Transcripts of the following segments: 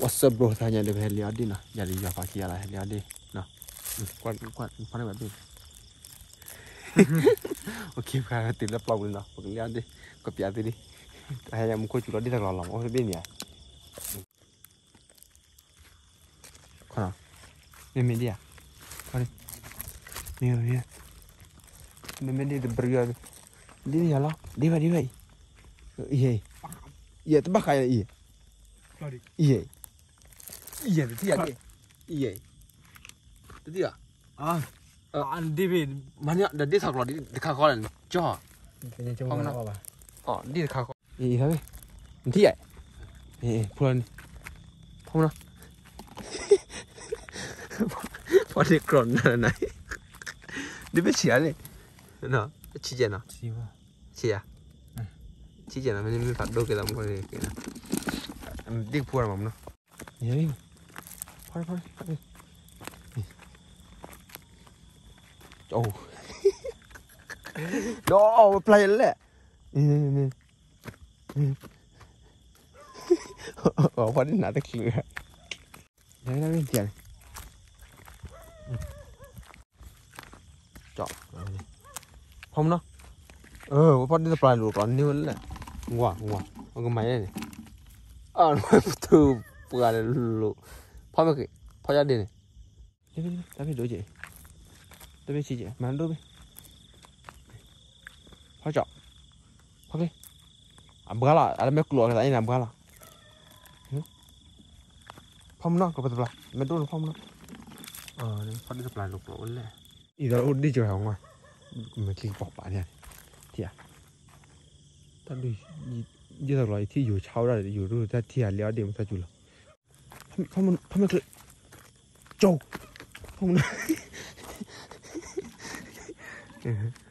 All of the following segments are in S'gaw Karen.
What's up bro, တဟါညါဒီး ပဟဲလ့အီၣ်ဒ့ၣ်နီၤ, ယၤဒီးယွၤပာ်ခံဂၤလီၤ ဟဲလ့အီၣ်ဒ့ၣ်နီၤ, ကွၢ်ကွၢ် ဖီန့ၢ်ဘၣ်ဒ့ၣ်, အိၣ်ခ့ ပှၤတုၤလၢပျီပူၤလံနီၤ, ပကလ့အီၣ်ဒ့ၣ်, ကပျးသုဒ့ၣ်, တဟါညါမူခိၣ်စူၤလီၤဒ့ၣ်တကျီၤလီၤ မ့ၢ်အိၣ်တဘ့ၣ်န့ၣ်ဧါ ခီနီၤ, မ့မ့ၢ်ဒ်ဧါ, ခီဒ်, မ့မ့ၢ်, မ့မ့ၢ်ဒ်တဘြံၤအီၤ, ဒ်ယၤလီၤ ဒ်ဘၣ်ဒ်ဘၣ်အံၤ, အံၤ, အံၤတဘၣ်ဃးယၤအံၤ, အံၤ, အံၤ, တထံၣ်ယၤ, အံၤ, တထံၣ်ယၤ, ဒ်ဘ့ၣ်, မၤန့ၢ်ဒီးဒ်ထီၣ်ကျီၤဒ်တခါဃီလၢကၠီ, ဒ်တခါဃီ, အံၤ, နထံၣ်ယၤ, ဖူလီၤန့ၣ်, ဖီနီၤ, ဖီန့ၢ်ကျီၤနၤနၤ, ဒ်မ့ၢ်ဆံးဧါန့ၣ်, ဆံးကဲနီၤ, ဆံးဧါ, ဆံးကဲနီၤ မ့မ့ၢ်ဖးဒိၣ်က့ၤသးမူန့ၣ်, ဒ်ကဖူအီၤမနီၤ, ဖီဖီ, အိၣ်, ဒီးအီၣ်ဝဲပျၢ်ယလဲၣ်, ဖီဒ်နၤတချုး, နမ့ၢ်ထံၣ်န့ၣ် ကၠီ, ဖီမနီၤ, အၢ ဝဲဖီဒ်တပျၢ်လိာ်ကျီၤန့ၢ်ဝဲလဲၣ်, ဝါ, ဝါ, အကမၤယဲန့ၣ်, အၢ ပှၤလၢလိာ်, ဖီမ့ၢ်က့ၤ, ဖီယါဒ့ၣ်န့ၣ်, တၢ်ဖံးဒိၣ်က့ၤ, တၢ်ဖံးဆံးက့ၤ မၤဒိၣ်ဖဲ ဖီကၠီ, ဖီက့ၤ, အဘှါလီၤ အလၢမ့ၢ်ကျိးကသးအံၤန့ၣ် အဘှါလီၤ, ဖီမနီၤ ကျိးပတပျၢ် မ့ၢ်ဒိၣ်န့ၣ်ဖီမနီၤ, ဖီဒ်တပျၢ်လိာ်ကျိးဝဲလဲၣ်, အံၤဒီးအိၣ်ဒံးကၠီၤဟးဝဲ, မ့ၢ်ချံကပီၤပာ်န့ၣ်, ထံၣ်ဧါ, တၢ်ဒုး, ယဲၢ်သီးကျီၤ ယထံၣ်ယိၤဆါဝဲဒၣ် ယိၤဒိၣ်တၢ်ထံၣ်ဟးလ့အီၣ်ဒ့ၣ်မ့ၢ်သၣ်စူၤလီၤ ဖီမ့ၢ်ကျၢၤ, ကၠိ, ဖီမ့ၢ်,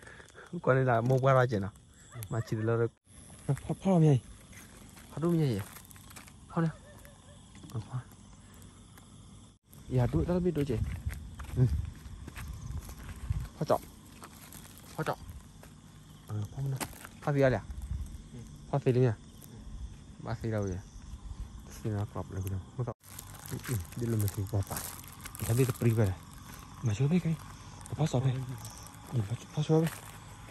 ကွၢ်န့ၣ်ဒၣ်မိၢ်ပှၢ်ထီၣ်ကဲနီၤ, မၤဆံးတလၢ, ဖီမ့ၢ်အံၤ, ဖီဒိၣ်မ့ၢ်အံၤ, ဖီန့ၣ်, ယၤဒိၣ်တၢ်တဘ့ၣ်ဒိၣ်ကဲ, ဖီကၠီ, ဖီကၠီ ဖီမ့ၢ်, ဖီသ့အီၤလံ, ဖီသ့လံမ့ၢ်, ဘၣ်သ့လီၤဝဲ, သ့နီၤကျီးပျၢၤ, ဒ်လၢမ့ၢ်သ့ပှၤပာ်, တၢ်ဘ့ၣ်တပြံဘၣ်လဲၣ်, မၤဆိဖဲကဲ, ဖီစီၤဖဲ, ဖီဆိဖဲ,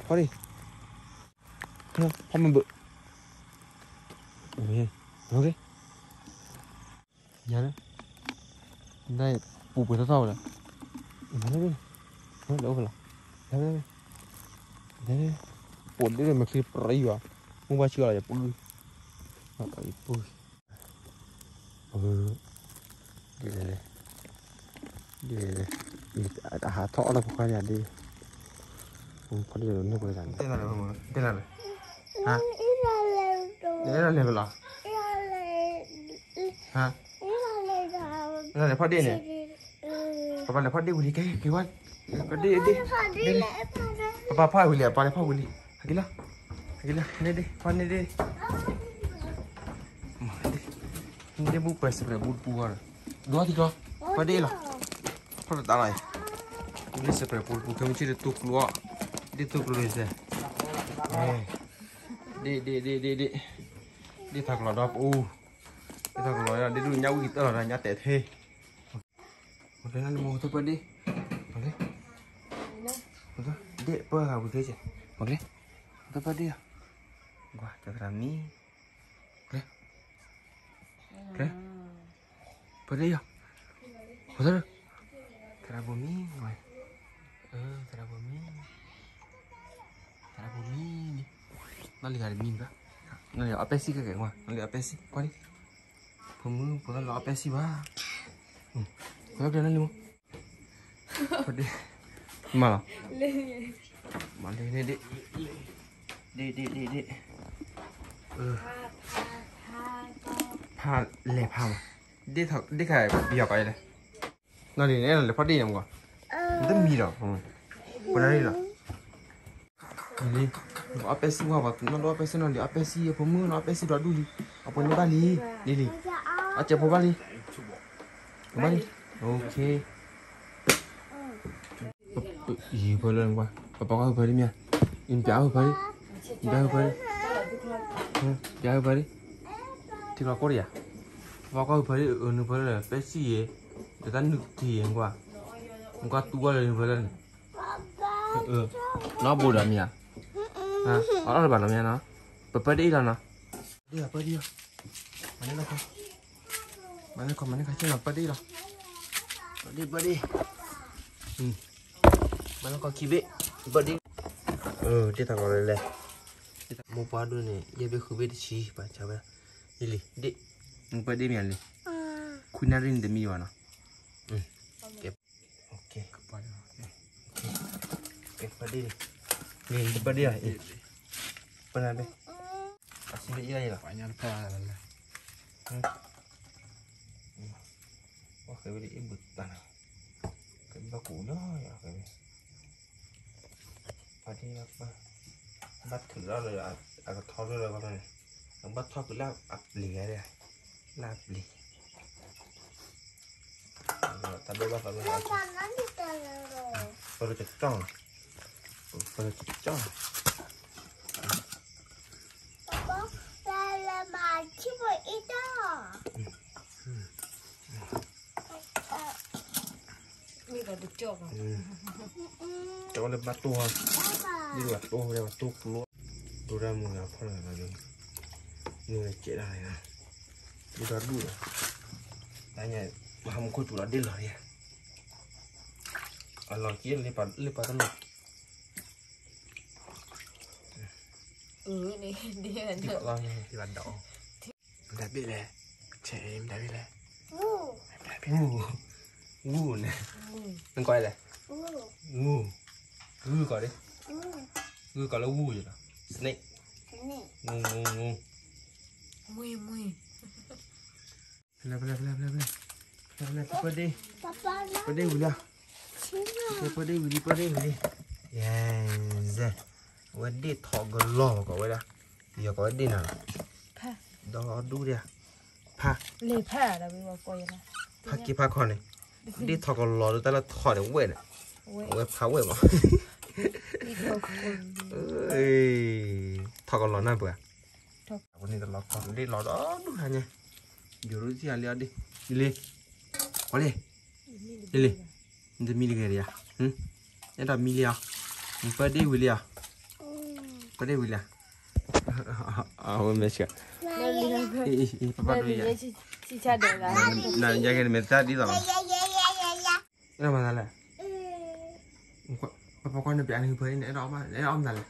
ဖီဒံး, ဖီမ့ၢ်ဘၣ်, ညါန့ၣ်, နပူၤပှဲၤထီၣ်ထီၣ်ဝဲလဲၣ်, လဲၤအိၣ်ဖဲလဲၣ်, ပိာ်ဒ့ၣ်မ့ၢ်ချံပြံယွၤ, မုၢ်ဘၣ်ဆှၢလီၤယပုၢ်, ယပုၢ်, ဒ်လဲၣ်, ဒ်လဲၣ်, အဟးထီၣ်အီၣ်လၢပခွါန့ၣ်ဒ်, ဖီဒ့ၣ်န့ၣ်ပှဲၤတၢ်န့ၣ်, တဲနၤလဲၣ်, တဲနၤလဲၣ်, ဟါ, လဲၤဖီဒ့ၣ်န့ၣ်, ပပၢ်လဲၤဖီဒ့ၣ်ဝံၤလံ ကဲ က့ၤဝဲ, ဒ့ၣ်ဒ့ၣ်, ပပၢ်ဖီဝံၤလံ ပပၢ်လဲၤဖီဝံၤလံ, ဟဲက့ၤလီၤ, ဟဲက့ၤလီၤ န့ၣ်ဒ့ၣ် ဖီန့ၣ်ဒ့ၣ်, န့ၣ်ဒ့ၣ် ဘူးပှဲၤစဲးပြဲးဘူးတပူၤဃီဒီး, ဒွးထံကျီ, ဖီဒ့ၣ်လီၤ, ဖီတတးလီၤ, ဘူးလံစဲးပြဲးဘူးတပူၤ ခဲမုၢ်ဆ့ၣ်တတူၢ်ကျိၤအီၤ, ဒ့ၣ်တူၢ်ကျိၤလံစဲး, ဒ့ၣ်ဒ့ၣ်ဒ့ၣ်ဒ့ၣ်ဒ့ၣ်, ဒ့ၣ်ထီၣ်ကျိၤဒီးပအူ, ဒ့ၣ်ထီၣ်ကျိၤဒီး ဒ့ၣ်ဒူၣ်ညါဝံၣ်တၢ်လီၤဒီးညါတဲာ်ထဲ မ့ၢ်ကဲနလံမ့ၢ် ဟိထီၣ်ပၢဒ့ၣ်, မ့ၢ်ကဲ, ဟိထီၣ်ဒ့ၣ်ပၢဂၤပူၤသ့ကဲ, မ့ၢ်ကဲ, ဟိထီၣ်ပၢဒ့ၣ်ဧါ, ကွၢ်တသရၣ်မံ, ကဲ, ကဲ, ပၢဒ့ၣ်ဧါ, ဟိထီၣ်, သရၣ်ဘိမံ, သရၣ်ဘိမံ, သရၣ်ဘိမံ, နီၢ်လံၤဂၤတမံဘၣ်, နီၢ်လံၤအီၣ်ပဲစံၣ်ကဲကဲကွၢ်, နီၢ်လံၤအီၣ်ပဲစံၣ်, ကွၢ်ဒ့ၣ် ဖိမုၣ်ဖိသၣ်လၢအီၣ်ပဲစံၣ်ဘၣ်, ဖိသၣ်ကျဲနလံမ့ၢ်, ဖိဒ့ၣ်, မၤလီၤ, မၤလၢန့ၣ်ဒ့ၣ်, ဒ့ၣ်ဒ့ၣ်ဒ့ၣ်ဒ့ၣ်, ဖးလဲၤဖးမး, ဒ့ၣ်ခါပယီၤကီးလဲၣ်, နီၢ်လံၤန့ၣ်လဲၤဖီဒ့ၣ်န့ၣ်မ့ၢ်, တမံၤဒီး, ပနၢ်ရံၣ်လီၤ အီၣ်ပဲစံၣ်ဝါဘၣ် နီၢ်ဒိၣ်အီၣ်ပဲစံၣ်နီၢ်လံၤအီၣ်ပဲစံၣ် အဖိမုၣ်နီၢ်အီၣ်ပဲစံၣ်ဒီးဒူၣ်လံ, အဖိန့ၣ်ဘၣ်လံ, လံလံ, အစဲးဖိဘၣ်လံ, ဘၣ်လံ, အိၣ်ခ့, ယံၤဖဲလၢနကွၢ် ပပှၤကွၢ်ဟုဖၢလံမ့ၢ်, အံၤပျးဟုဖၢလံ, ပျးဟုဖၢလံ, ပျးဟုဖၢလံ, ထံကျီကိၢ်တယၤ, ပှၤကွၢ်ဖဲလၢအနုၤဖဲလၢ ပဲစံၣ်ယဲ, ဒီးတၢ်နုာ်ကထံယဲကွၢ်, နကွၢ်တူၢ်ဝဲလၢနုၤဖဲလၢန့ၣ်, နီၢ်ဘိဒီးမ့ၢ်ဧါ, အီၣ်လီၤတဘၣ်လီၤမ့ၢ်ဧါနီၤ, ပပၢဒ့ၣ်လီၤနီၤ, ပၢဒ့ၣ်လီၤ, မၤန့ၢ်ခီ, မၤန့ၢ်ခီ မၤန့ၢ်ခီ ဆ့ၣ်နီၤ ပၢဒ့ၣ်လီၤ, ပၢဒ့ၣ် ပၢဒ့ၣ်, မၤန့ၢ်ခီခံဘ့ၣ်, ပၢဒ့ၣ်, ဒ့ၣ်ထီၣ်ကီးလၢလဲၣ်, မိၢ်ပှၢ်ဒိၣ်န့ၣ် ယဲၢ်ဘ့ၣ်ဃုဘ့ၣ်တဆံ ပှၤဆါဝဲ, ယလံၤဒ့ၣ်, ပၢဒ့ၣ်မ့ၢ်လံ, ခွံနၣ်ရံၣ်န့ၣ်တမံဘၣ်နီၤ, ကဲ, ကဲ, ပၢဒ့ၣ်, လံၤ ပၢဒ့ၣ်လီၤ, ပၢနဘ့ၣ်, အစံးလၢအံၤလီၤ, ပှၤညါတဖၣ်လီၤ, အဃဲဝဲဒၣ်အ့ၣ်ဘုးတၢ်နီၤ, ကဘၣ်ကူးလီၤ, အဃဲဝဲ ပှၤဒ့ၣ်ဘၣ်ပၢ်, ဘၣ်ထုးလီၤလၢအကထီဒိၣ်လၢဘၣ်န့ၣ်, အဘၣ်ထီၣ်ကလၢအပျ့ၤဧါ, လၢအပျ့ၤ, တၢ်ဒိၣ်ဘၣ်သးလၢ, ပၢလၢကကၠီၣ်, ပၢလၢကကၠီၣ်, ကၠီၣ်လၢဘၣ်တိၢ်, ဒ်ဘၣ်တိၢ်ဝဲဘၣ်တိၢ်ကျိ, ဒိၣ်ဒၣ်မုၢ်ဂၤဖီၣ်လီၤ, မုၢ်ဂၤကဲဒၣ်န့ၣ်, ဒိၣ်ဒၣ်ဒူၣ်လီၤ, တၢ်ညါ, ပှၤဟးမူခိၣ်စူၤလီၤဒ့ၣ်လီၤ, အလီၢ်က့လၢပှၤတနီၤ, ဒ်ဘၣ်ဒီး, မတၤဘ့ၣ်လဲၣ်, ဆဲးမတၤဘ့ၣ်လဲၣ်, ဝူန့ၣ်, နကွၢ်လဲၣ်, ဝူ, ဂုၢ်ကီးဒ့, ဂုၢ်ကီးလၢဝူယလီၤ, snake, ဝူ, ဝူ, ဝူ, ဖဲလဲၣ်, ဖဲလဲၣ်, ဖဲလဲၣ်, ဖဲလဲၣ်, ပၢဒ့ၣ်, ပၢဒ့ၣ်ဝံၤလံ, ပၢဒ့ၣ်ဝံၤလံ, ပၢဒ့ၣ်ဝံၤလံ, ယဲ, အဝဲဒ့ၣ်ထီၣ်ကလီၤကီးဝဲဒၣ်, ယကီးဝဲဒ့ၣ်နၤလီၤ, ဒီဒူၣ်ဒၣ်, ဖး, ဖးက့ဖးခီန့ၣ်, ဒ့ၣ်ထီၣ်ကလီၤလၢတၢ်လၢထီၣ်န့ၣ်ဝဲန့ၣ်, အဝဲဖးဝဲမး, ထီၣ်ကလီၤနၢ်ပှၤ, အဝဲန့ၣ်တလီၤထီၣ်ဒ့ၣ်လီၤဒီဒူၣ်ခါညါ, ယိၤရူၣ်ထံၣ်အလံအီၣ်ဒ့ၣ်, လံ, ကွၢ်လံ, လံ, နတမံတဂ့ၤဒံးဧါ, အဲၣ်ဒိးမံလံဧါ, နပၢဒ့ၣ်ဝံၤလံဧါ, ပၢဒ့ၣ်ဝံၤလံဧါ, အဝဲမဲာ်ဆှး, ပပၢ်ဒိၣ်ယၤ, နယဲက့ၤနမဲာ်တၢ်ဒ်သိးလီၤ, အဲၣ်ဒိးမၤသးလဲၣ်, ပပၢ်ကွၢ်နပျးနုာ်ပၢဒ့ၣ်န့ၣ် အဲၣ်ဒိးအီၣ်မၤသးလဲၣ်,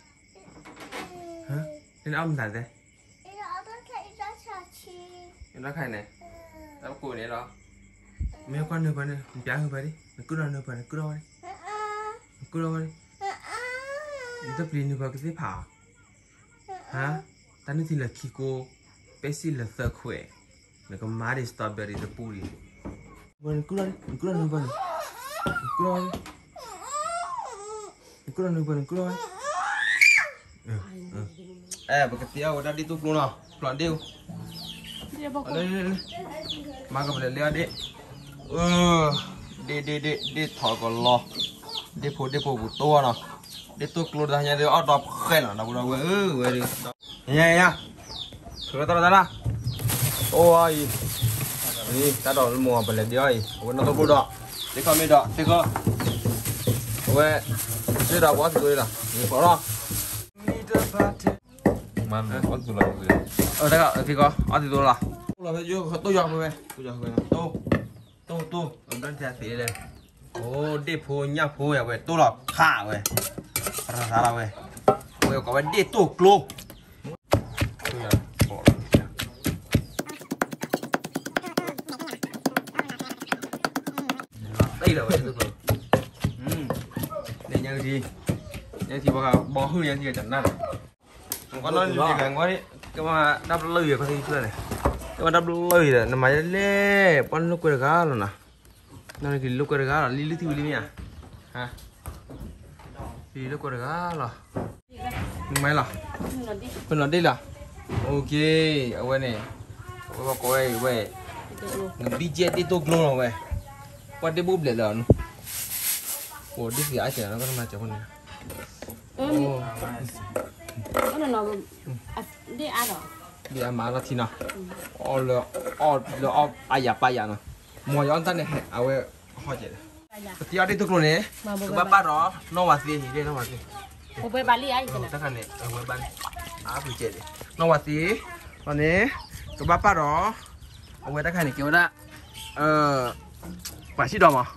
အဲၣ်ဒိးအီၣ်မၤသးလဲၣ်, အဲၣ်ဒိးခါအံၤန့ၣ်, တၢ်ပကိးန့ၣ်လီၤ, မ့ၢ်ကွၢ်နုာ်ပၢန့ၣ် နပျးနုာ်ပၢဒ့ၣ်, နကုၢ်ဒီးနုာ်ပၢန့ၣ် နကုၢ်ဒီးဝဲဒ့ၣ်, နကုၢ်ဒီးဝဲဒ့ၣ်, နတပျံၤနုာ်ပၢကသ့ၣ်ဖးဧါ, ဟါ, တၢ်နုၢ်ထံလၢာ်ခံကိ, ပဲစံၣ်လၢာ်သၢခွဲး, နကမၤဒံး strawberry တပူၤဒံး, နကုၢ်ဒီး, နကုၢ်ဒီးနုာ်ပၢန့ၣ်, နကုၢ်ဒီးဝဲဒ့ၣ်, နကုၢ်ဒီးနုာ်ပၢန့ၣ် နကုၢ်ဒီးဝဲဒ့ၣ်, အဲ ပကသ့အီၣ်ဝဲဒၣ်ဒ့ၣ်တိၢ်ကျိနီၤ, ဖျိးဒ့ၣ်အိၣ်, မၤကပလဲၤလၢအီၣ်ဒ့ၣ်, ဒ့ၣ်ဒ့ၣ်ဒ့ၣ် ဒ့ၣ်ထီၣ်ကလီၤ, ဒ့ၣ်ဖိဒ့ၣ်ဖိပူၤတိၢ်နီၤ, ဒ့ၣ်တိၢ်ကျိတဟါညါဒ်အီၣ်ဒီးဖှဲးလီၤ ဒီပုၢ်ဒီဝဲၢ်ဧၢ, ဝဲဒၣ်, ညါညါ, ထုးလီၤတၢ်လီၤတၢ်လီၤ, အိၣ်အံၤ, တၢ်ဒိးလၢမိၢ်ပလဲၤဒ့ၣ်အီၣ်အံၤ အဝဲနီၢ်တိၢ်ကျိဒီး, သ့ၣ်ခီမ့ၢ်ဒီး သ့ၣ်ခီ, အဝဲ, သ့ၣ်ဒီးပှၤအီၣ်သံးသိလီၤ, ဖျိးလီၤ မ့ၢ်အီၣ်သံးသိလီၤ, အသ့ၣ်ခီ, အီၣ်သံးသိလီၤ, တိၢ်ယီၤဖဲဝဲ, တိၢ်ယီၤဖဲဝဲ, တိၢ်, တိၢ်, အဘျၢၣ်တၢ်သ့လဲၣ်, အိၣ်ဒ့ၣ်ဖိညၣ်ဖိဝဲ တိၢ်လီၤဖးဝဲ, ရၤလီၤဝဲ, ဝဲကိးဝဲဒ့ၣ်တိၢ်ကျိ တ့ၢ်လီၤဝဲ, ညါကထံ, ညါကထံဘီဃး ဘီဟုၣ်ညါကထံကနၣ်လီၤ, ကနီၣ်လံကနၣ်, ကမၤတၢ်ဘျၢယၤ ကသံၣ်ဖျၢၣ်န့ၣ်, ကမၤတၢ်ဘျၢယၤဒီး နမၤလဲၣ်, ပှၤလိာ်ကွဲတဂၤလီၤနီၤ, နီၢ်ကလံၤလိာ်ကွဲတဂၤလီၤ, လံလုၢ်ထံဝံၤလံမ့ၢ်ဧါ, ဟါ, ကလံၤလိာ်ကွဲတဂၤလီၤ မ့ၢ်လီၤ, ဖဲနီၤဒ့ၣ်လီၤ, အိၣ်က့, အဝဲန့ၣ်, အဝဲကိးဝဲအံၤဝဲ, နဘံကဲဒ့ၣ်တိၢ်ကျိလီၤဝဲ, ပှၤဒ့ၣ်ဘိၣ်ဘျဲၣ်လၢအနူ, အိၣ်ဒ့ၣ်သ့အါကဲနီၤ ကနမၤစၢၤဖိန့ၣ်, ဒ့ၣ်အါမးလီၤထံနီၤ, အီၣ်လၢ အီၣ်လၢအီၣ်အါယၤပၢ်ယၤနီၤ, မ်ယအီၣ်တၢ်န့ၣ်ဟဲ အဝဲဟီၣ်ကဲး, ပတံၢ်အီၣ်ဒ့ၣ်တိၢ်ကျိန့ၣ်, ကဘၣ်ပာ်ဒီး နီၢ်ဝၤသ့, နီၢ်ဝၤသ့, တၢ်ခါန့ၣ် အဝဲဘၣ်န့ၣ်, အါပူၤကဲး, နီၢ်ဝၤသ့, န့ၣ်, ကဘၣ်ပာ်ဒီး, အဝဲတၢ်ခါန့ၣ် ကဲဝဲဒၣ် ပှၤဆံၣ်ဒီးမး,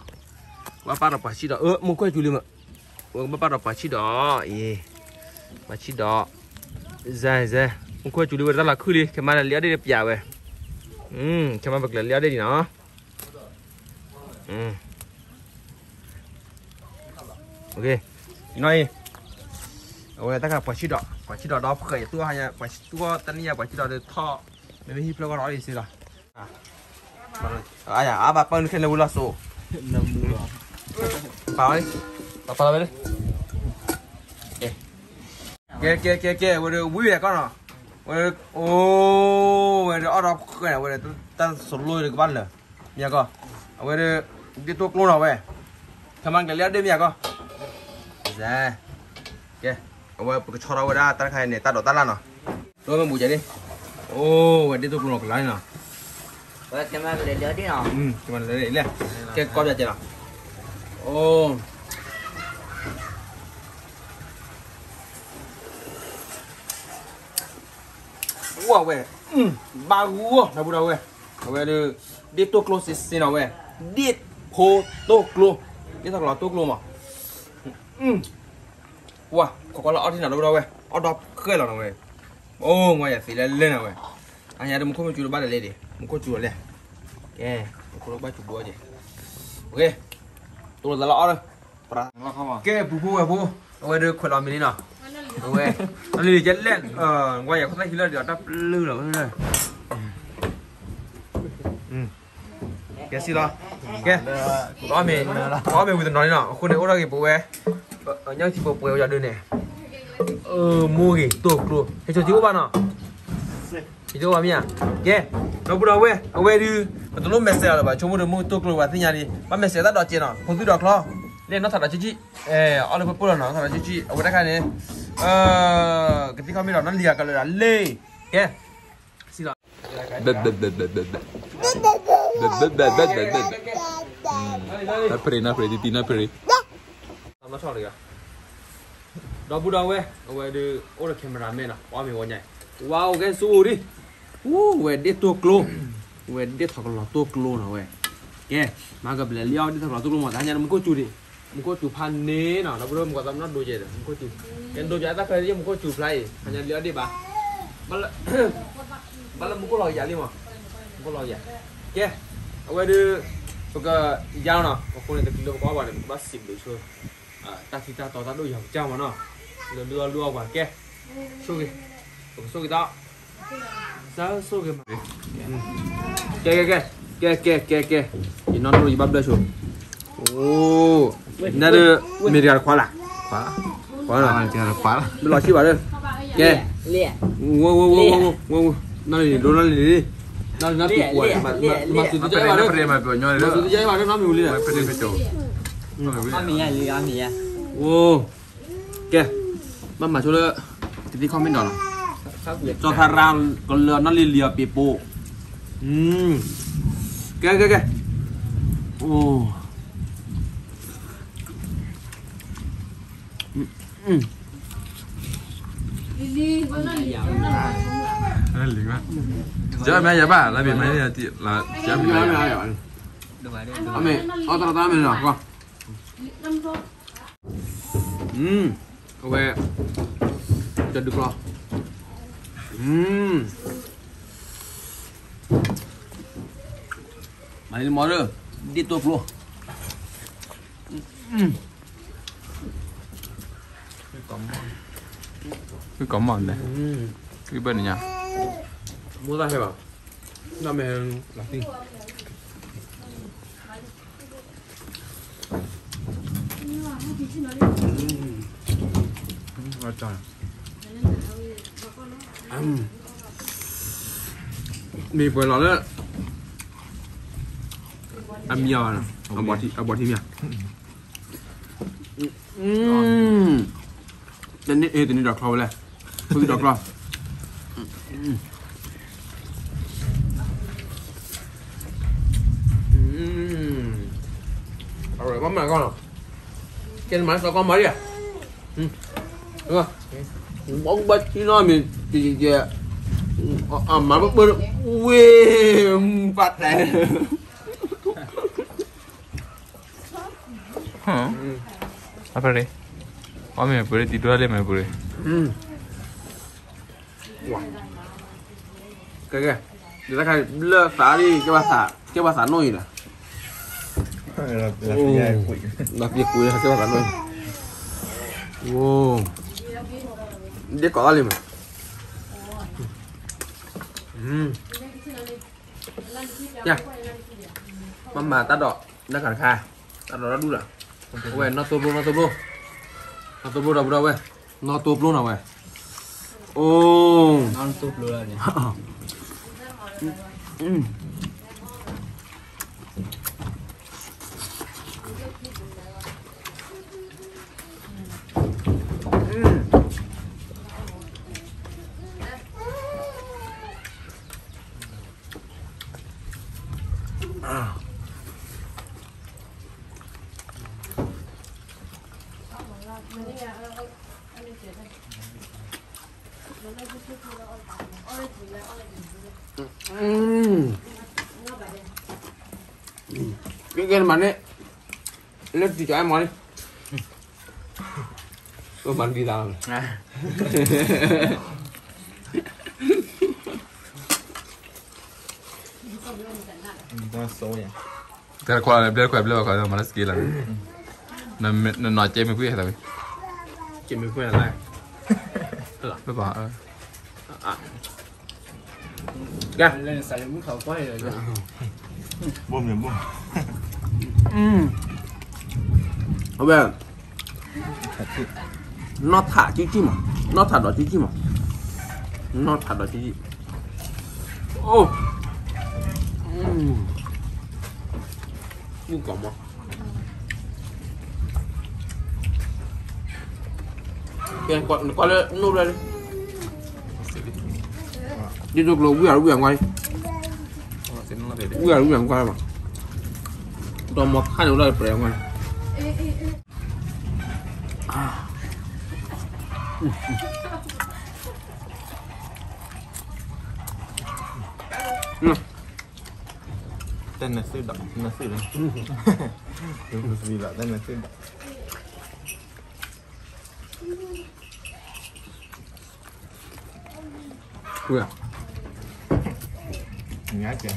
ကဘၣ်ပာ်ဒီးပှၤဆံၣ်ဒီး, မူခိၣ်စူၤလံမး, ဝဲကဘၣ်ပာ်ဒီးပှၤဆံၣ်ဒီး, အ့, ပှၤဆံၣ်ဒီး, စဲစဲ, မူခိၣ်စူၤလံဝဲတၢ်လီၤခုၣ်လံ ခဲမးလၢလံာ်အီၣ်ဒ့ၣ်တပျးဝဲ, ခဲမးပကလဲၤလံာ်အီၣ်ဒ့ၣ်ဒံးနီၤ, နီၤအံၤ, အဝဲတၢ်ခါပှၤဆံၣ်ဒီး, ပှၤဆံၣ်ဒီးဒီးဖှဲးယသူၣ်ဟါညါ, ပှၤဆံၣ်သူၣ်တနံၣ်ညါပှၤဆံၣ်ဒီးဒီးထီၣ်, မ့မ့ၢ်ဟံၣ်ဖျၢၣ်ဂီၢ်ဒီးအီၣ်ဒ့ၣ်စ့လီၤ အါယၤ အါဘၣ်ပၢ်နုၤခဲလၢာ်ဝံၤလီၤစိၤ, ပာ်ဝဲ, ပာ်ပာ်လီၤဝဲလၢ, ကဲကဲကဲကဲ ဝဲဒၣ်ဝံၤဝဲကီၢ်နီၤ, ဝဲဒၣ်, အိၣ်, ဝဲဒၣ်အီၣ်ဒီးဃဲၤန့ၣ် ဝဲဒၣ်တၢ်စလိကဘၣ်လၢာ်, မ့ၢ်ကီၢ်, အဝဲဒၣ်, ဒ့ၣ်တိၢ်ကျိနီၤဝဲ, ခဲမးကလဲၤလံာ်အီၣ်ဒ့ၣ်မ့ၢ်ကီၢ်, ကဲ, အဝဲပကဆီထီၣ်ဝဲဒၣ်တၢ်တခါအံၤန့ၣ် တၢ်ဒိးတၢ်လၢ်နီၤ, ဒိမ့ၢ်ဘူးကဲန့ၣ်, အိၣ် ဝဲဒ့ၣ်တိၢ်ကျိနီၤကလါန့ၣ်နီၤ, ဝဲကဲမးကလဲၤလံာ်အီၣ်ဒ့ၣ်နီၤ, ကဲမးလဲၤလံာ်, ကဲကီၢ်ပၠးကဲနီၤ, အိၣ် ဝဲ, ဘၣ်ဂီၢ် ဒီပုၢ်ဒီဝဲၢ်, အဝဲဒၣ်, ဒ့ၣ်တိၢ်ကျိစ့စ့နီၤဝဲ, ဒ့ၣ်ဖိတိၢ်ကျိ, ဒ့ၣ်ထီၣ်ကလီၤတိၢ်ကျိမး, ဝဲ, ခိးကွၢ်လၢအီၣ်ထံနီၤ ဒီပုၢ်ဒီဝဲၢ်, အီၣ်ဒီးဃဲၤလီၤနီၤဝဲ, အိၣ် ငါယၤသ့လဲၣ်လဲၣ်နီၤဝဲ, အါညါဒ်မူခိၣ်မ့ၢ်စူၤတဘၣ်လဲၤလဲၣ်ဒံး မူခိၣ်စူၤလီၤလဲၣ်, ကဲ, မူခိၣ်ဘၣ်စူၤဘိကဲ, တိၢ်လီၤသးလၢအီၣ်လၢ ကဲ ပူဖိဝဲၢ်ဖိ, အဝဲဒၣ်ခွဲးလီၤမံၤလံနီၤ, အဝဲ, အလံၤကဲလဲၣ်, ကွၢ်ယၤခီၣ်သၣ်ဟံးလၢဒံးအီၤတၢ်ပျုၢ်လီၤ, ကဲစံလီၤ, ကဲ, ပအီၣ်မ့ၤ, ပအီၣ်မ့ၤဝံၤတနီၤလံနီၤ, အဃိန့ၣ်အိၣ်ထီၣ်က့ၤပဝဲ, ညၣ်ထံပှဲၤပှဲၤဝဲယၤဒုးန့ၣ်, မိၢ်ဂ့ၤတိၢ်ကျိ, ဟဲဆိက့ၤအိၣ်ဘၣ်နီၤ ယကဘၣ်မ့ၢ်ဧါ, ကဲ, ဒီပုၢ်ဒီဝဲၢ် အဝဲဒုး, ပတလိၣ်မဲာ်စဲးလီၤလၢၤဘၣ် ဆိကမိၣ်ဒီးမုၢ်တိၢ်ကျိဘၣ်သ့ၣ်ညါလံ, ဘၣ်မဲာ်စဲးတၢ်ဒိးကဲနီၤ ဖိသုဒီးချီ, လၢနီၢ်ထးဒီးကံကံ, အီၣ်လၢပှဲၤပှဲၤလီၤနီၤ နီၢ်ထးဒီးကံကံ အဝဲတၢ်ခါန့ၣ်, ကသံၣ်ခီၣ်မ့ၢ်ဒီးနီၢ်လံၤဂၤကလၢာ်ဒၣ်လံ, ကဲ, စံလီၤ, နၢ်ပရ့ၤ နၢ်ပရ့ၤ တံတံ နၢ်ပရ့ၤ ဒီပုၢ်ဒီဝဲၢ် အဝဲဒုးအိၣ်ဒီး camera man နီၤ ပအီၣ်မ့ၤဝဲညါ, ဝါ အိၣ်ကဲဆိဒံး, ဝဲဒ့ၣ်တိၢ်ကျိ, ဝဲဒ့ၣ်ထီၣ်ကလီၤတိၢ်ကျိနီၤဝဲ, ကဲ, မၤကပလဲၤလံအီၣ်ဒ့ၣ်ထီၣ်ကလီၤတိၢ်ကျိမး တဟါညါန့ၣ်မူခိၣ်စူၤဒံး, မူခိၣ်စူၤဖးန့ၢ်နီၤ ဒီပုၢ်ဒီဝဲၢ် မုၢ်ကီၤသးမနီၣ်ဒိကဲဒီး မူခိၣ်စူၤ, ကဲဒိကဲအတၢ်ဖဲယဲၢ်မူခိၣ်စူၤဖျါအံၤ ဟါညါလံအီၣ်ဒ့ၣ်ဘၣ်, ဘၣ်လၢမူခိၣ်လီၤကယၤလံမး, မူခိၣ်လီၤကယၤ, ကဲ, အဝဲဒုး, ပက, ယါနီၤ အဃိန့ၣ် တချုးလၢပကအီၣ်ဘၣ်န့ၣ် ပကဘၣ်စံးဘျုးဆိ တၢ်ထံတၢ်တီတၢ်ဒိၣ်ယၤကစၢ်မးနီၤ, လၢလုၢ်အီၣ်လုၢ်အီပှၤကဲ, ဆိၣ်ဂ့ၤ, ပကဆိၣ်ဂ့ၤတၢ်, ဆိၣ်ဂ့ၤမး, ကဲ, ကဲ, ကဲ, ကဲ, ကဲ, ကဲ, ကဲ, ယနီၢ်ဒိၣ်ယဘၣ်ဘျၢဆိ, အိၣ်, နဒုး, မ့ၢ်တဂၤတခွါလၢ်, ခွါ, ခွါလၢ်, မ့ၢ်လီၤဆံဘၣ်ဒီး, ကဲ, ဝဲ, ဝဲ, ဝဲ, ဝဲ, ဝဲ, နီၢ်လံၤလံၤ ဒိနီၢ်လံၤလံၤ နီၢ်လံၤလံၤ ဒိနီၢ်လံၤလံၤ မၤသုတကဲဘၣ်ဒီး, မၤသုတကဲဘၣ်ဒီး နီၢ်မ့ၢ်ဝံၤလံဒီး, အိၣ်, ကဲ, ဘၣ်မၤဆိလၢ, ကသံၣ်ခီၣ်မ့ၢ်ဒီးလီၤ, ကၠီၤထါရၣ်ကလၢာ်နီၢ်လံၤလံၤအပ့ၤပိ, ကဲ ကဲ ကဲ, အိၣ် လံၤမး, ယဘၣ် လၢဘ့ၣ်မးယဘၣ်, အမ့ၢ် အီၣ်တရၣ်တၢ်မ့ၢ်နီၤ, အဝဲ ကဒုးကျီ, မၤလံမီၤလၢ ဒ့ၣ်တိၢ်ကျိ, ဝံၣ်ကီးမီၢ်န့ၣ်, ဝံၣ်ဘၣ်န့ၣ်ညါ, မိၢ်တၢ်ဟဲဘၣ်, နမ့ၢ်လီၤတံၢ် မ့ၢ်ပှဲၤလီၤလၢ အမံၤအီၤဘၣ်နီၤ, အဘီထံမံၤဧါ, တနံၤဒီးချီဝဲလဲၣ်, ဖိသံဒီးချီ, ကီမၤကီနီၤ, ကဲနမၤစီကီမၤလံဧါ, ဘီကဘၣ်ထံနီၤမ့ၢ်, အမၤပၢပၢ, ဝ့ၢ်, ပၢ်တဲ, အဖရဲ, အီမ့ၢ်ပှ့ၤတံၤဒိၣ်လၢမ့ၢ်ပှ့ၤ, ကဲကဲ, ဒ်တခါလၢသးလံ, ကဲဘၣ်သးနီၣ်အံၤလီၤ, လီၤပှ့ၤကွံာ်လၢကဲဘၣ်သးနီၣ်အံၤ, ဒ်ကိးသးလံမး, ယ, မၤမၤတၢ်ဒိး, နၢ်ခါတခါ, တၢ်ဒိးတၢ်ဒူၣ်လီၤ, အဝဲ နီၢ်သိဘျိ နီၢ်သိဘျိ, နီၢ်သိဘျိဒီပုၢ်ဒီဝဲၢ်, နီၢ်သိဘျိနီၤဝဲ, အိ, နီၢ်သိဘျိလီၤန့ၣ် ကဲကဲနမၤန့ၣ်, လၢတံၤကၠီအဲၣ်မီၤန့ၣ်, မၤဒ်သးလီၤ, တခွါလၢဘျဲၣ်ခွဲးဘျဲၣ်ခွဲးမၤလၢစက့လီၤ, နနီၢ်ကဲမ့ၢ်ကွံာ်ဟဲသးဝံၤ, ကဲမ့ၢ်ကွံာ်ဟဲသး, လၢပှၤ, ကဲ, ဘိမ့ၢ်ဘိ, အဝဲ နီၢ်ထးကံကံမး, နီၢ်ထးဒီးကံကံမး, နီၢ်ထးဒီးကံကံ, အိ, မုၣ်ကီၤမး, နကွၢ်လၢနိၣ်ဘျဲၣ်လံ, ဒ်သိးကျိၤဝံၢ်အီၤဝံၢ်အီၤကွၢ်လံ, ဝံၢ်အီၤဝံၢ်အီၤကွၢ်လံမး, ဒီးမီၤခါန့ၣ်ဝဲဒၣ်ပှဲၤကွၢ်လံ. တဲနသုဒီး, နသုဒီး, နသုဒီး, တဲနသုဒီး, ညါကဲ,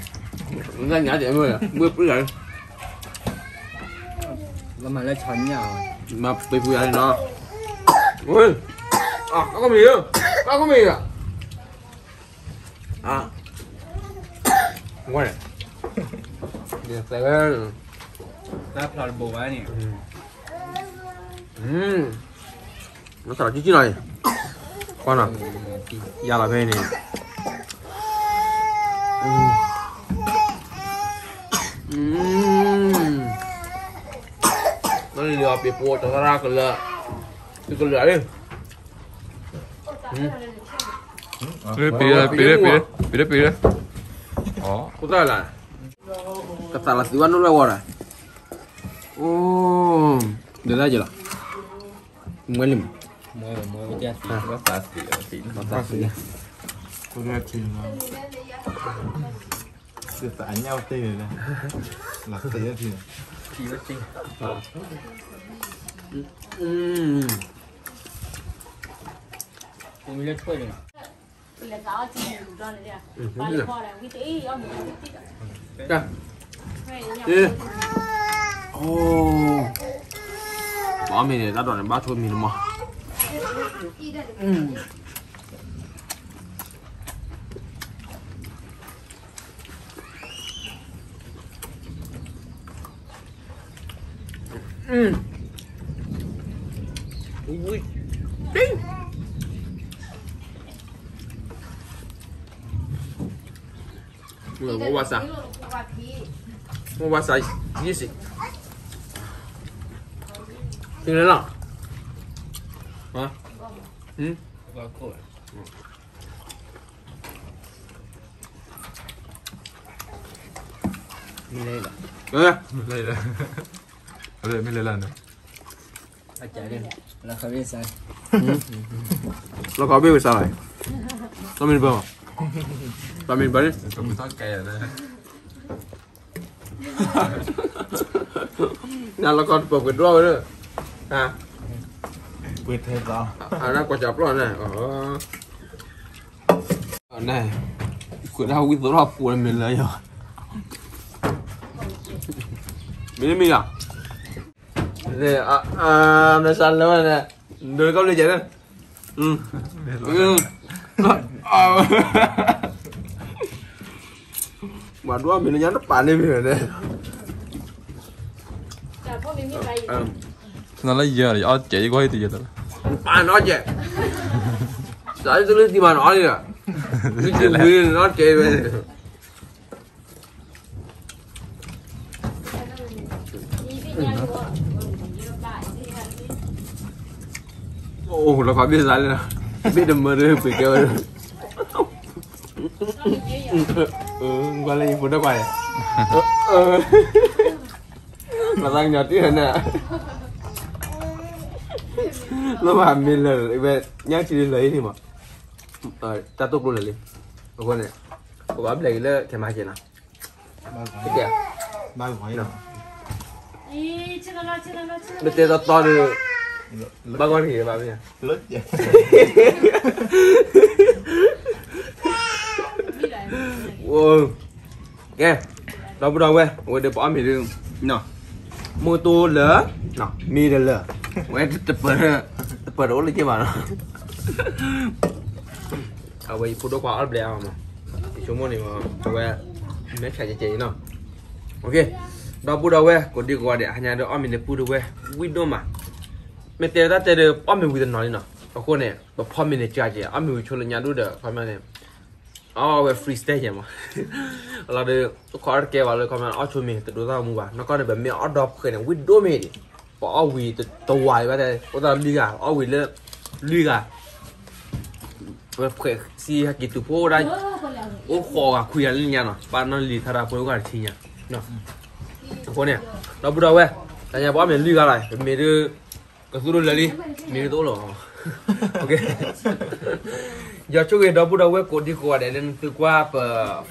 ညါကဲမ့ၢ်, မ့ၢ်ပှံၢ်လီၤ, လၢမၤလၢဆီညၣ်, မၤပှံၢ်ပှံၢ်လီၤန့ၣ်နီၤ, ဝ့ၢ်, အကမ့ၢ်, အကမ့ၢ်, အ, ဝဲ, သၢဖျီတဘိဘၣ်န့ၣ်, နသးလီၤကံကံလီၤအံၤ, ကွၢ်နီၤ, ယၤလီၤဖဲန့ၣ်, နလီၤပ့ၤပိာ်တရၣ်ကလၢာ်, သုကလၢာ်လံ, ပ့ၤလၢ, ပ့ၤလၢ, ပ့ၤလၢ, ပ့ၤလၢ, ကသးလီၤသုးဘၣ်နိၣ်လၢဝီဒီး, အိ, ဒ်လဲၣ်ကလီၤ, မွဲလံမး, မွဲဝဲတသး, သးသး, သးသး, သးအညၣ်ဝဲတ့ၢ်န့ၣ်, လီၤသ့ဝဲတ့ၢ်န့ၣ်, မ့ၢ်လၢထွဲန့ၣ်, တၢ်, အီၣ်မ့ၤန့ၣ် တၢ်ဒိးန့ၣ် ဘၣ်ဆိမံၤတမီၤ, ဝဲဝါစါ, ဝဲဝါစါ, ယံၤစံး, သ့လၢလီၤ, ဟါ, မ့ၢ်လဲၤလီၤ, မ့ၢ်လဲၤလီၤ, မ့ၢ်လၢလၢ်န့ၣ် လီၤခီဘ့ၣ်ဝဲစါလီၤ, လီၤမံၤတဘၣ်, လီၤမံၤတဘၣ်န့ၣ်, နလီၤခီတပၢၢ်ပှဲၤဒိၣ်ဝဲ, ပှဲၤထဲသီ, အကွၢ်စၢ်ပျီန့ၣ်, န့ၣ်, ကွဲးဒၣ်ဝံသိးထီၣ်ပူၤမ့ၢ်လၢယီၤ, မ့ၢ်မ့ၢ်ယၤ, မ့ၢ်စါလၢဝဲန့ၣ်, ဒိးကီၢ်ဘျ့ကဲန့ၣ်, ပှၤဒိၣ်မ့ၢ်လၢညါတပာ်န့ၢ်မ့ၢ်န့ၣ်, နလၢယဲၢ်အီၣ်ကဲးယကွၢ်ဟံၣ်တယဲၢ်တၢ်, ပာ်နီၣ်ကဲး, စးလၢတလၢသံမၤနီၣ်လံဒီး, ဝံၤနီၣ်ကဲးဝဲန့ၣ် အိၣ်လီၤခီဘ့ၣ်စါလံ, ဘ့ၣ်တမၢဒၢပှ့ၤကဲဝဲ, ကွၢ်လၢယဖိဒိၣ်ခွါ, လီၤသးကညီၤတ့ၢ်န့ၣ်, လၢမၤမ့ၢ်လၢ ဝဲ ညၣ်ထံလၢလၢအံၤန့ၣ်မး, တၢ်တိာ်ကျိလၢာ်လံ, အဃိန့ၣ်, ပဘၣ်ဘျဲးက့ၤလၢခဲမၤက့ၤနီၤ, မ့ၢ်တဲတီတီဒီး, ဘၣ်ဂီၢ်တဂ့ၤဘၣ်မ့ၢ်, ကဲ, ဒီပုၢ်ဒီဝဲၢ် အဝဲဒီးပအီၣ်မ့ၤဒုး, မုၢ်တိလၢာ်, မ့ၢ်တလၢာ်, ဝဲတပၢၤ, တပၢၤတအိၣ်လၢက့ၢ်ဘၣ်နီၤ, အဝဲယဖိဒိၣ်ခွါအီၣ်တဘျဲးအါမး, ယဆိကမိၣ်န့ၣ်, အဝဲ, မဲာ်ဆှးကဲကဲအံၤနီၤ, ဒီပုၢ်ဒီဝဲၢ် ကိးဒံကိးဂၤဒဲး ဟါညါဒီးအီၣ်မ့ၤန့ၣ်ပုၢ်ဒီဝဲၢ် ဝံၣ်ဒိၣ်မး, မ့ၢ်တဲတၢ်တဲဒီး ပအီၣ်မ့ၤဝံၤတနီၤလံနီၤ, အဃိန့ၣ် ပဖီမ့ၤန့ၣ်ကၢကဲး အီၣ်မ့ၤဝံၤဆိလၢညါဒိၣ်ဒီး ခီမ့ၢ်န့ၣ် အီၣ်ဝဲ freestyle ယဲမး, အလီၤဒီး, အိၣ်ခိးအီၣ်တကဲဘၣ်လၢခီမ့ၢ်အီၣ်ဆိမ့ၤတဒိသၣ်မူဘၣ် နီၢ်ကီၢ်န့ၣ် ပမ့ၢ်အီၣ်ဒီဖှဲးန့ၣ် ဝံၣ်ဒိၣ်မ့ၢ်ဒံး, ပအီၣ်ဝံၤတဝၤဘၣ်တဲ အိၣ်သးလွံၢ်ဂၤ အီၣ်ဝံၤလၢ, လွံၢ်ဂၤ ဝဲဖှဲးစံဟဲက့ၤတုၤဖိဒၣ်, အိၣ်ဃိးဂၤခွံဂၤလၢညါနီၤ ပာ်နီၣ်လံၤထါဒၣ်ဖိအိၣ်ဂၤတဆံညါ, အဃိန့ၣ်, ဒီပုၢ်ဒီဝဲၢ်, တၢ်ညါပအီၣ်မ့ၤလွံၢ်ဂၤလီၤ ပမ့ၢ်ဒုး, ကသူဒိၣ်လၢာ်လံ, မ့ၢ်ဒုးတအိၣ်လီၤ, ယွၤဆိၣ်ဂ့ၤဒီပုၢ်ဒီဝဲၢ်ကိးဒံကိးဂၤဒဲးလၢနသုကွၢ်ပ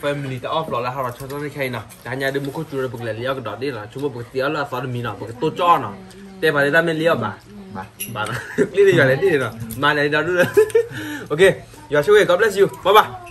family တၢ်အီၣ်ဖျိးလၢဟးထီၣ်ဆီဆီန့ၣ်ခဲအံၤနီၤ တဟါညါဒုးမူခိၣ်စူၤဒီးပကလဲၤလံအီၣ်ကဒီးဒ့ၣ်နီၤ ဆိကမိၣ်ပကသံအီၣ်လၢအသီတမံၤနီၤ ပကတိၢ်ကၠီနီၤ တဲပာ်လၢတၢ်မ့ၢ်လံအီၣ်ဘၣ်, ဘၣ်နီၤ ကျ့ၣ်တယွၤလဲၤဒ့ၣ်နီၤ မၤလဲၤဒီဒူၣ်လၢ, ယွၤဆိၣ်ဂ့ၤ God bless you, bye bye.